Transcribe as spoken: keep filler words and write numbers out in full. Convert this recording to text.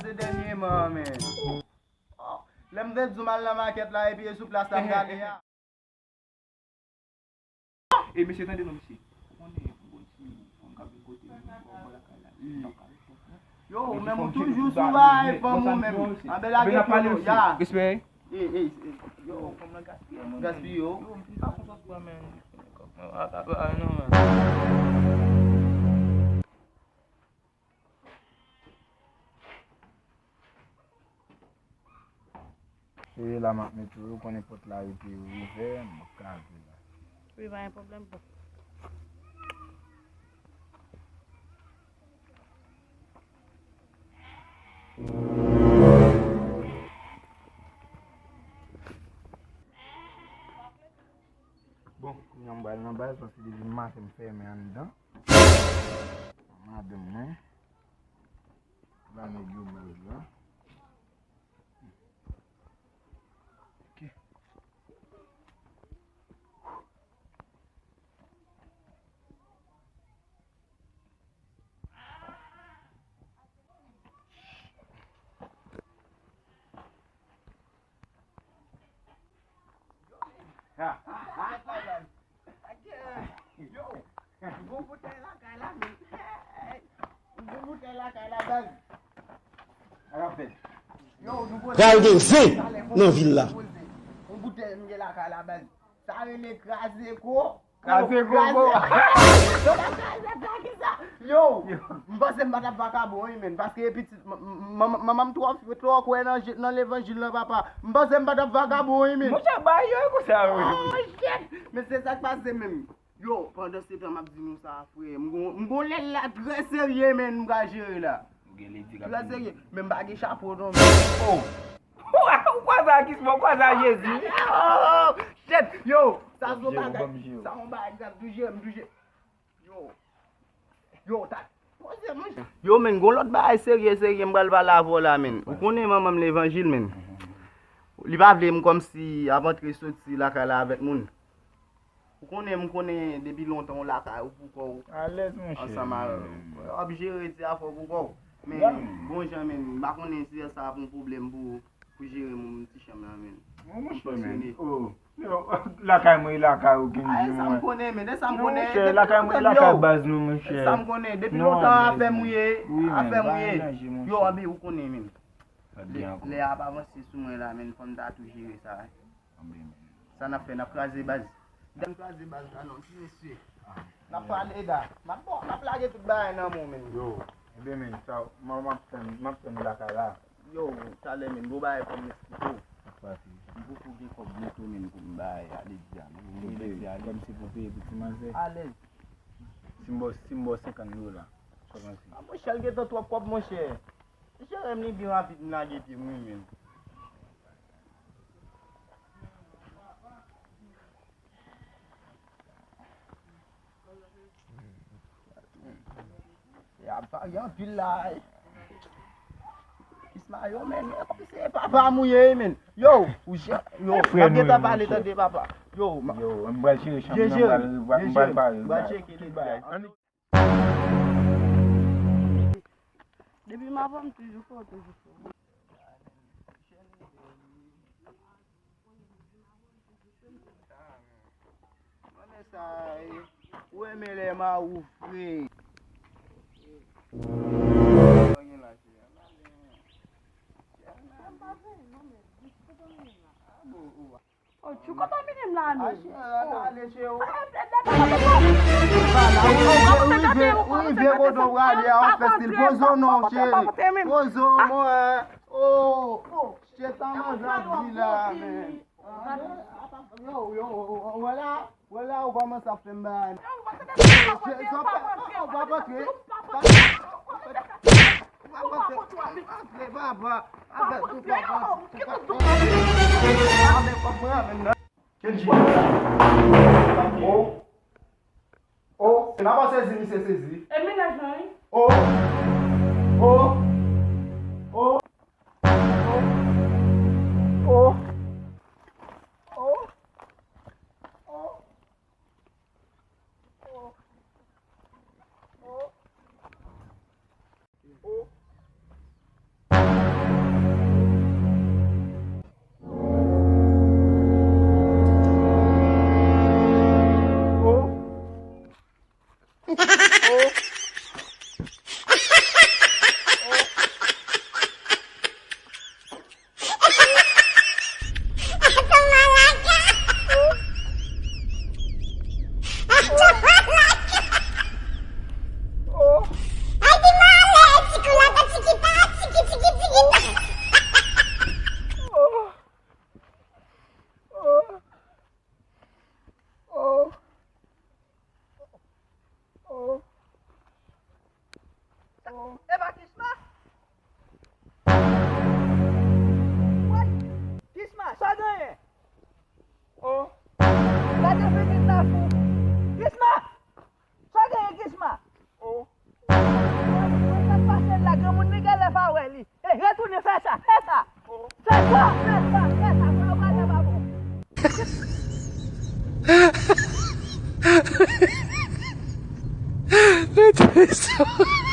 Se dènyèman, men. Oh, lè m te di w m al nan makèt la, epi e sou plas la m gade a. E mesye, tande non, mesye. Ou konnen, bon ti fanm k ap vin kote m, bò lakay la. Yo, men ou toujou sou bagay fanm ou menm. Anben lage polo, ya. Respè. Ey, ey, ey, yo, fanm nan gaspiye mwen. Gaspiye yo. Yo, m pa konn sa pran, men. Ah, ah, ah, non, men. Se la m ap mete w, ou konnen pòt la rete ouvè, m ap kaze la. Wi, pa gen pwoblèm, bon. Bon, kounye a m pral nan baz, paske depi maten m fèmen anndan. Madanm mwen. Ba nèg yo baz la. Ok. Ha, ha, ha. Yo, gon boutèy lakay la, men. Gon boutèy lakay la, baz. Sa k ap fèt? Yo, nou poze. Pral gen zen nan vil la. Gon boutèy m gen lakay la, baz. Sa rele kraze ko. Kraze koko. Yo, m panse m pa t ap vakabon wi, men, paske pitit, m- m- manman m twò, twò kwè nan je- nan levanjil nan, papa. M panse m pa t ap vakabon wi, men. Monchè, bay yo konsa wi. Oh, shit! Men se sa k pase menm. Yo, pandan se tan m ap di nou sa, frè, m gon, m gon lè la trè serye, men, m ka jere la. Ou gen ledi k ap vini. Trè serye, men m pa gen chapo non, men. Oh! Ou kwaze a Kisman, ou kwaze a Jezi. Oh, shit! Yo, sa se yon bagay. Sa yon bagay grav, tou jere, m tou jere. Yo. Yo, ta poze, monchè. Yo, men, gon lòt bagay serye, serye, m pral pale avè w la, men. Ou konnen manman m levanjil, men. Li pa vle m kòmsi ap antre soti lakay la avèk moun. Ou konnen, m konnen depi lontan w lakay ou pou kò w. Alèz, monchè. Ansanm a, w ap jere ti afè w pou kò w. Men, bon jan, men, m pa konnen si sa ap yon pwoblèm pou, pou jere moun ti chanm nan, men. Bon, monchè, men. Oh. Yo, lakay mwen e lakay ou, Kenji, mwen. Sa m konnen, men, sa m konnen. Non, monchè, lakay mwen e lakay baz nou, monchè. Sa m konnen, depi lontan afè m ou ye, afè m ou ye. Yo, anben, ou konnen, men. Lè, lè ap avanse sou mwen la, men, fò m ta tou jere sa. Sa n ap fè, n ap kraze baz. N ap kraze baz la non, ti mesye. N ap pale da. M ap, bon, n ap lage tout bagay nan men w, men. Yo, enben, men, sa, m, m ap tann, m ap tann lakay la. Yo, talè, men, gon bagay fò m eksplike w. M poko gen kòb byen tou, men, pou m bay Alèz a, men. Pou peye, kòm se pou peye pou ti manzè. Alèz. Si m ba w, si m ba w senkant dola, sa w panse? A, monchè, l gentan twòp kòb, monchè. Jerèm li byen rapid, m lage pye m wi, men. Y ap pale anpil la. Kisma yo, men, men kòm se papa m ou ye, men. Yo, ou je, yo, m ap gentan pale, tande, papa. Yo, m pral jere chanm nan, m pral, m pral pare. M pral tcheke ledi a. Depi m avè w, m toujou fè w, toujou fè w. Mwen sa, ou renmen lè ma ou fre. Oh, tchou kontamine m la, non. Ou rive kote w prale a, ou fè stil. Poze w non, cheri. Poze w, mwen. Oh, oh. Cheri, sa manzè ap di la, men. Yo, yo, wè la, wè la, ou kòmanse ap fè m bagay. Cheri, sa w fè, ou p ap antre. Ou p ap antre, papa. Avèk ou, papa. Avèk kòb mwen, avèk nan. Kenji. Oh. Oh, se pa pa sezi, misye sezi. E mennaj mwen, wi. Oh. Oh. Oh. Oh. Oh. Oh. Oh. Oh. Fè sa, fè sa. Fè sa, fè sa, fè sa. Fè sa, fè sa, fè sa.